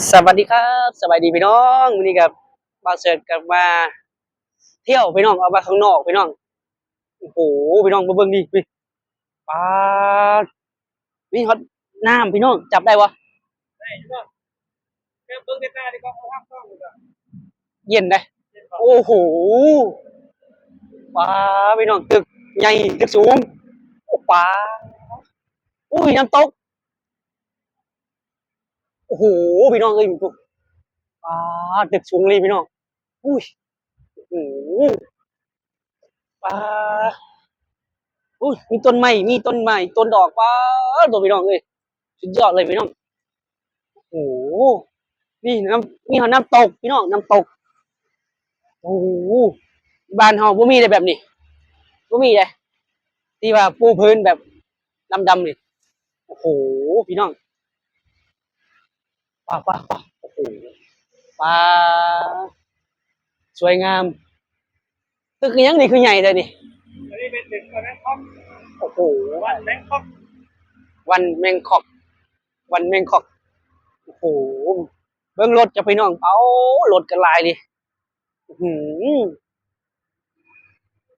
ສະຫວັດດີຄັບ ສະບາຍດີພີ່ນ້ອງ ມື້ນີ້ກໍບ່າວເສີດກໍມາທ່ຽວພີ່ນ້ອງ ອອກມາຂ້າງນອກພີ່ນ້ອງ. ໂອ້ໂຫ ພີ່ນ້ອງມາເບິ່ງນີ້ ປາດ ມີຮອດນ້ຳພີ່ນ້ອງ ຈັບໄດ້ບໍ່? ໄດ້ພີ່ນ້ອງ ແບບເບິ່ງໃກ້ໆນີ້ກໍເອົາຮາກຕ້ອງນີ້ກໍເຢັນເດ້. ໂອ້ໂຫ ປາດ ພີ່ນ້ອງ ຕຶກໃຫຍ່ຕຶກສູງ ໂອ້ ປາດ ອຸ້ຍ ນ້ຳຕົກ. ໂອ້ໂຫ ພີ່ນ້ອງເອີຍ ປາດ ຕຶກສູງອີ່ຫຼີພີ່ນ້ອງ. ອຸ້ຍ ໂອ້ໂຫ ປາດ ອຸ້ຍ ມີຕົ້ນໄມ້ ມີຕົ້ນໄມ້ ຕົ້ນດອກ ປາດ ໂທ້ ພີ່ນ້ອງເອີຍ ສຸດຍອດເລີຍພີ່ນ້ອງ. ໂອ້ໂຫ ນີ້ນ້ຳ ມີຮອດນ້ຳຕົກພີ່ນ້ອງ ນ້ຳຕົກ. ໂອ້ໂຫ ບ້ານເຮົາບໍ່ມີເດ້ແບບນີ້ ບໍ່ມີເດ້ ທີ່ວ່າປູພື້ນແບບດຳໆນີ້. ໂອ້ໂຫ ພີ່ນ້ອງ ປາ ປາ ປາ ໂອ້ໂຫ ປາ ສວຍງາມ. ຕຶກອີ່ຫຍັງນີ້ຄືໃຫຍ່ແທ້ນີ້? ອັນນີ້ເປັນຕຶກວັນແບງຄອກ ໂອ້ໂຫ ວັນແບງຄອກ ວັນແບງຄອກ ວັນແບງຄອກ. ໂອ້ໂຫ ເບິ່ງລົດກັບພີ່ນ້ອງ ເອົ້າ ລົດກໍຫຼາຍເດ. ອື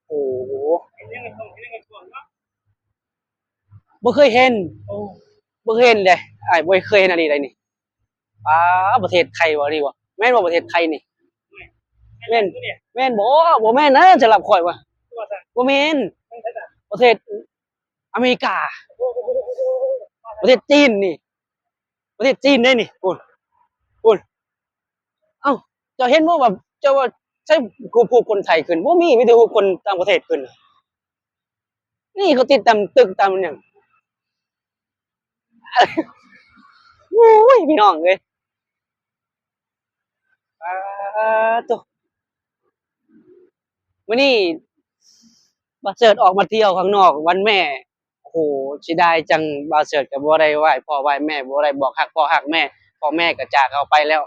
ໂອ້ໂຫ ບໍ່ເຄີຍເຫັນ ໂອ້ ບໍ່ເຄີຍເຫັນເດ້ ອ້າຍ ບໍ່ເຄີຍເຫັນອັນນີ້ໃດນີ້. ປາ ປະເທດໄທບໍ່ນີ້ບໍ່ ແມ່ນບໍ່ ປະເທດໄທນີ້? ແມ່ນ ແມ່ນບໍ່? ບໍ່ແມ່ນນະ ສຳລັບຂ້ອຍວ່າ ບໍ່ແມ່ນ ປະເທດອາເມລິກາ ປະເທດຈີນນີ້ ປະເທດຈີນເດ້ນີ້. ພຸ້ນ ພຸ້ນ ເອົ້າ ເຈົ້າເຫັນບໍ່ວ່າ ເຈົ້າວ່າໃຊ້ຮູບຄົນໄທຂຶ້ນ ບໍ່ມີ ມີແຕ່ຮູບຄົນຕ່າງປະເທດຂຶ້ນ. ນີ້ເຂົາຕິດຕາມຕຶກຕາມຫຍັງ. ໂອ້ຍ ພີ່ນ້ອງເອີຍ ປາດໂທ້ ມື້ນີ້ບ່າວເສີດອອກມາທ່ຽວຂ້າງນອກວັນແມ່. ໂອ້ໂຫ ເສຍດາຍຈັງ ບ່າວເສີດກໍບໍ່ໄດ້ໄຫວ້ພໍ່ໄຫວ້ແມ່ ບໍ່ໄດ້ບອກຮັກພໍ່ຮັກແມ່ ພໍ່ແມ່ກໍຈາກເຮົາໄປແລ້ວ.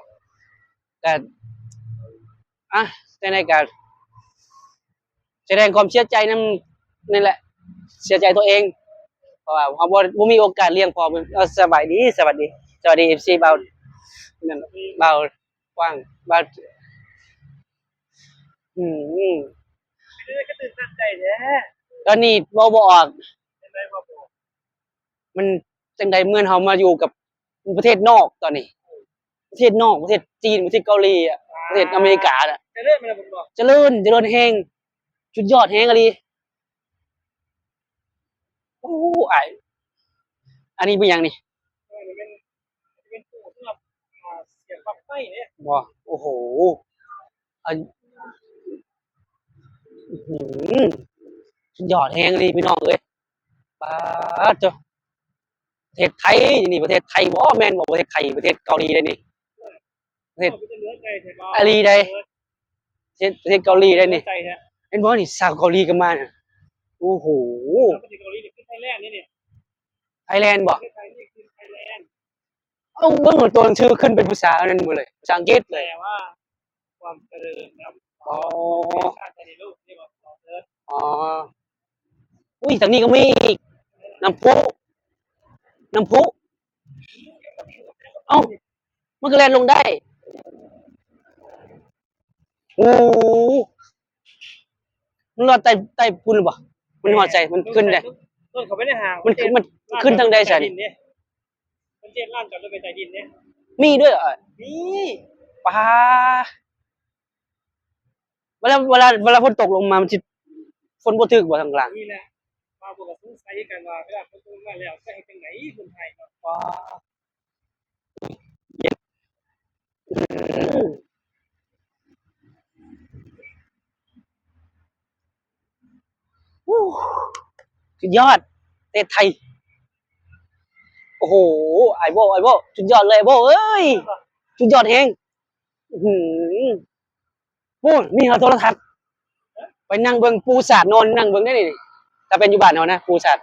ກະ ອະ ຈັ່ງໃດກະສະແດງຄວາມເສຍໃຈນຳນີ້ແຫຼະ ເສຍໃຈຕົວເອງ ເພາະວ່າເຮົາບໍ່ ບໍ່ມີໂອກາດລ້ຽງພໍ່. ເອີ ສະບາຍດີ ສະຫວັດດີ ສະຫວັດດີ ເອັຟຊີ ບ່າວ ນັ້ນ ບ່າວກວ້າງ ບ່າວ ອືມ ເປັນຈັ່ງໃດຄືຕື່ນຕັນໃຈແທ້? ຕອນນີ້ເວົ້າບໍ່ອອກ ເປັນໃດເວົ້າບໍ່ອອກ? ມັນຈັ່ງໃດ ເໝືອນເຮົາມາຢູ່ກັບປະເທດນອກຕອນນີ້ ປະເທດນອກ ປະເທດຈີນ ປະເທດເກົາຫຼີອະ ປະເທດອາເມລິການະ ຈະເລີນແມ່ນບໍ່? ຈະເລີນ ຈະເລີນແຮງ ສຸດຍອດແຮງອີ່ຫຼີ. ໂອ້ ອ້າຍ ອັນນີ້ເປັນຫຍັງນີ້? ເອີ ນີ້ແມ່ນ ເປັນຕູ້ສຳລັບ ອ່າ ສຽບປລັກໄຟເດ້ ບໍ່? ໂອ້ໂຫ ອັນ ອື້ຫື ສຸດຍອດແຮງອີ່ຫຼີພີ່ນ້ອງເອີຍ. ປາດໂທ້ ປະເທດໄທນີ້ ປະເທດໄທບໍ່ ແມ່ນບໍ່? ປະເທດໄທ ປະເທດເກົາຫຼີເດ້ນີ້ ປະເທດ ເອີ ເປັນຕາເຫຼືອໃຈແທ້ບໍ່? ອີ່ຫຼີໃດ ເອີ ປະເທດ ປະເທດເກົາຫຼີໄດນີ້ ເຫຼືອໃຈແທ້ ເຫັນບໍ່ນີ້ ຊາວເກົາຫຼີກໍມານະ. ໂອ້ໂຫ ປະເທດເກົາຫຼີນີ້ຄືໄທແລນເດ້ນີ້ ໄທແລນບໍ່? ປະເທດໄທນີ້ຄືໄທແລນ. ເອົ້າ ເບິ່ງໂຕໜັງສືຂຶ້ນເປັນພາສາອັນນັ້ນໝົດເລີຍ ພາສາອັງກິດເລີຍ ແປວ່າຄວາມຈະເລີນນະ. ອໍ ອໍ ອຸ້ຍ ທາງນີ້ກໍມີອີກ ນ້ຳພຸ ນ້ຳພຸ. ເອົ້າ ມັນກໍແລ່ນລົງໄດ້. ໂອ້ ມັນຮອດໃຕ້ ໃຕ້ພຸ້ນຫຼືບໍ່? ມັນຮອດໃສ? ມັນຂຶ້ນໄດ້ ມັນຂຶ້ນທາງໃດຊັ້ນ? ມັນເຈັດລ້ານຈອດລົດໄປໃຕ້ດິນເດ້. ມີດ້ວຍເອີ? ມີ. ປາ ເວລາ ເວລາ ເວລາຝົນຕົກລົງມາ ມັນຊິ ຝົນບໍ່ຖືກບໍ່ທາງລ່າງ? ນີ້ແຫຼະ ບ່າວກໍສົງໄສຄືກັນວ່າ ເວລາຝົນຕົກລົງມາແລ້ວ ຈະເຮັດຈັ່ງໃດຄົນໄທເນາະ? ປາ ເຢັນ ອືມ ໂອ້ ສຸດຍອດ ປະເທດໄທ. ໂອ້ໂຫ ອ້າຍໂບ້ ອ້າຍໂບ້ ສຸດຍອດເລີຍ ອ້າຍໂບ້ເອີຍ ສຸດຍອດແຮງ. ອືຫື ໂອ້ຍ ມີຮອດໂທລະທັດ ໄປນັ່ງເບິ່ງປູສາດ ນອນນັ່ງເບິ່ງໄດ້ນີ້. ຖ້າເປັນຢູ່ບ້ານເຮົານະ ປູສາດ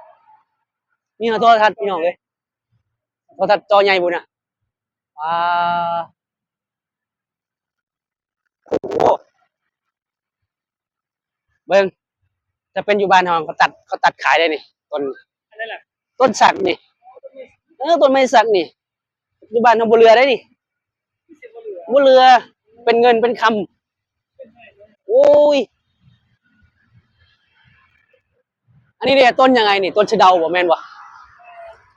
ມີຮອດໂທລະທັດ ພີ່ນ້ອງເອີຍ ໂທລະທັດຈໍໃຫຍ່ພຸ້ນນະ. ວ້າ ໂອ້ໂຫ ເບິ່ງ ຖ້າເປັນຢູ່ບ້ານເຮົາ ເຂົາຕັດ ເຂົາຕັດຂາຍໄດ້ນີ້ ຕົ້ນ ອັນນັ້ນແຫຼະ ຕົ້ນສັກນີ້ ເອີ ຕົ້ນໄມ້ສັກນີ້ ຢູ່ບ້ານເຮົາບໍ່ເຫຼືອໄດ້ນີ້. ບໍ່ເຫຼືອເປັນເງິນເປັນຄຳ. ໂອ້ຍ ອັນນີ້ເດ້ ຕົ້ນຫຍັງໄອ້ນີ້? ຕົ້ນສະເດົາບໍ່? ແມ່ນບໍ່?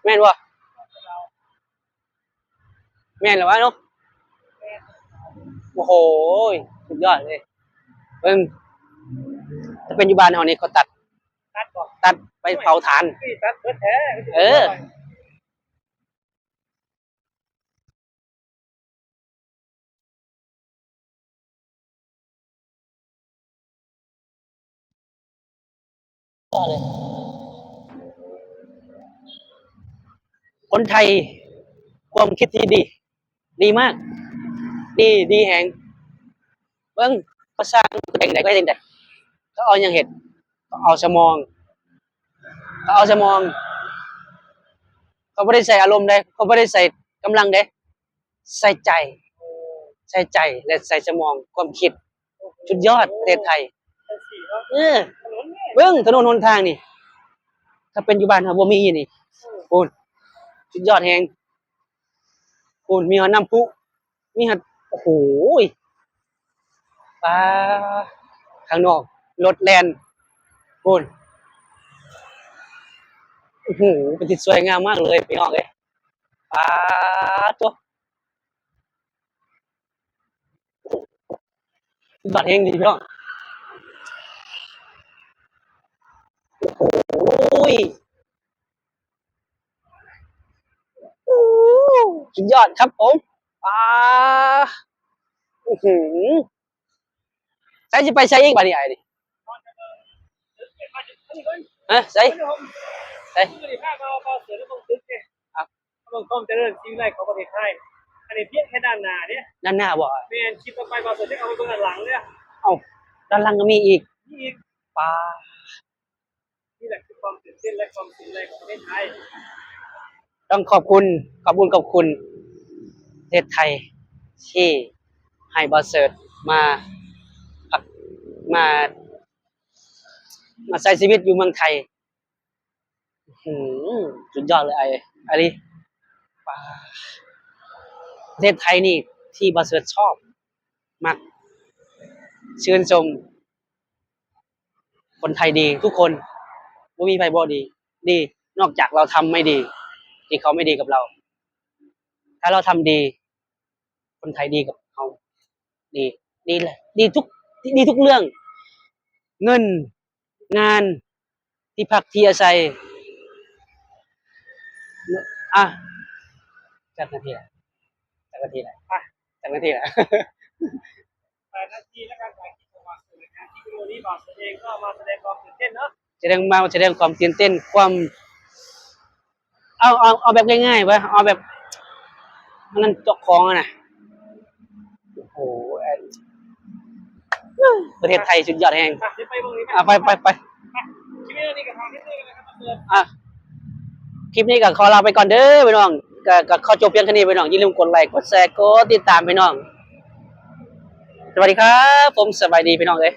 ແມ່ນບໍ່? ແມ່ນແລ້ວວະເນາະ. ໂອ້ໂຫ ສຸດຍອດເລີຍ. ເບິ່ງ ຖ້າເປັນຢູ່ບ້ານເຮົານີ້ ເຂົາຕັດ ຕັດບໍ່? ຕັດໄປເຜົາຖ່ານ. ນີ້ຕັດເບິດແທ້. ເອີ. ຄົນໄທຄວາມຄິດທີ່ດີ ດີມາກ ດີ ດີແຮງ. ເບິ່ງ ເຂົາສ້າງເປັນໃດ ເຂົາເຮັດຈັ່ງໃດ? ເຂົາເອົາຫຍັງເຮັດ? ເຂົາເອົາສະໝອງ ເຂົາເອົາສະໝອງ. ເຂົາບໍ່ໄດ້ໃຊ້ອາລົມເດ້ ເຂົາບໍ່ໄດ້ໃຊ້ກຳລັງເດ້ ໃສ່ໃຈ ໃສ່ໃຈ ແລະ ໃສ່ສະໝອງ ຄວາມຄິດ. ສຸດຍອດ ປະເທດໄທ. ເອີ ເບິ່ງຖະໜົນຫົນທາງນີ້ ຖ້າເປັນຢູ່ບ້ານເຮົາບໍ່ມີນີ້. ໂອ້ ສຸດຍອດແຮງ. ໂອ້ ມີຮອດນ້ຳພຸ ມີຮອດ ໂອ້ໂຫ ປາ ຂ້າງນອກລົດແລ່ນ ໂອ້ ໂອ້ໂຫ ເປັນທີ່ສວຍງາມມາກເລີຍພີ່ນ້ອງເອີຍ. ປາໂທ້ ສຸດຍອດແຮງດີພີ່ນ້ອງ. ໂອ້ຍ ໂອ້ ສຸດຍອດຄັບຜົມ. ປາ ອືຫື ໃສ ຊິໄປໃສອີກບາດນີ້ອ້າຍນີ້? ຮະ ໃສ ໃສ? ເບິ່ງຄວາມຈະເລີນສີວິໄລຂອງປະເທດໄທ. ອັນນີ້ພຽງແຄ່ດ້ານໜ້າເດ້ ດ້ານໜ້າບໍ່? ແມ່ນ. ຄລິບຕໍ່ໄປບ່າວເສີດຈະເອົາໄປເບິ່ງດ້ານຫຼັງເດ້. ເອົ້າ ດ້ານຫຼັງກໍມີອີກ? ມີອີກ. ປາ ນີ້ແຫຼະຄືຄວາມຕື່ນເຕັ້ນ ແລະ ຄວາມສຸກໃນປະເທດໄທ. ຕ້ອງຂອບຄຸນ ຂອບບຸນຂອບຄຸນປະເທດໄທ ທີ່ໃຫ້ບ່າວເສີດມາພັກ ມາ ມາໃຊ້ຊີວິດຢູ່ເມືອງໄທ. ອື ສຸດຍອດເລີຍອ້າຍ ອີ່ຫຼີ. ປາ ປະເທດໄທນີ້ທີ່ບ່າວເສີດຊອບ ມັກ ຊື່ນຊົມ ຄົນໄທດີທຸກຄົນ ບໍ່ມີໃຜບໍ່ດີ ດີ ນອກຈາກເຮົາທຳໄມ່ດີ ທີ່ເຂົາໄມ່ດີກັບເຮົາ. ຖ້າເຮົາທຳດີ ຄົນໄທດີກັບເຮົາ ດີ ດີແຫຼະ ດີທຸກ ດີທຸກເລື່ອງ ເງິນ ງານ ທີ່ພັກທີ່ອາໄສ. ອ່ະ ຈັກນາທີລະ? ຈັກນາທີລະ? ອ່ະ ຈັກນາທີລະ? ແປດນາທີ ແລະ ການຖ່າຍຄລິບຂອງບ່າວເສີດ ໃນງານທີ່ວິດີໂອນີ້ ບ່າວເສີດເອງກໍມາສະແດງຄວາມຕື່ນເຕັ້ນເນາະ ສະແດງມາ ສະແດງຄວາມຕື່ນເຕັ້ນ ຄວາມ ເອົາ ເອົາ ເອົາແບບງ່າຍໆ ເອົາແບບ ອັນນັ້ນເຈົ້າຂອງຫັ້ນນະ. ໂອ້ໂຫ ປະເທດໄທສຸດຍອດແຮງ. ໄປ ໄປເບິ່ງນີ້ ອ່ະ ໄປ ໄປ ໄປ ໄປ. ຄລິບນີ້ກໍຂໍລາໄປກ່ອນເດີພີ່ນ້ອງ ກໍ ກໍຂໍຈົບພຽງເທົ່ານີ້ພີ່ນ້ອງ. ຢ່າລືມກົດໄລ ກົດແຊ ກົດຕິດຕາມພີ່ນ້ອງ. ສະຫວັດດີຄັບຜົມ ສະບາຍດີພີ່ນ້ອງເອີຍ.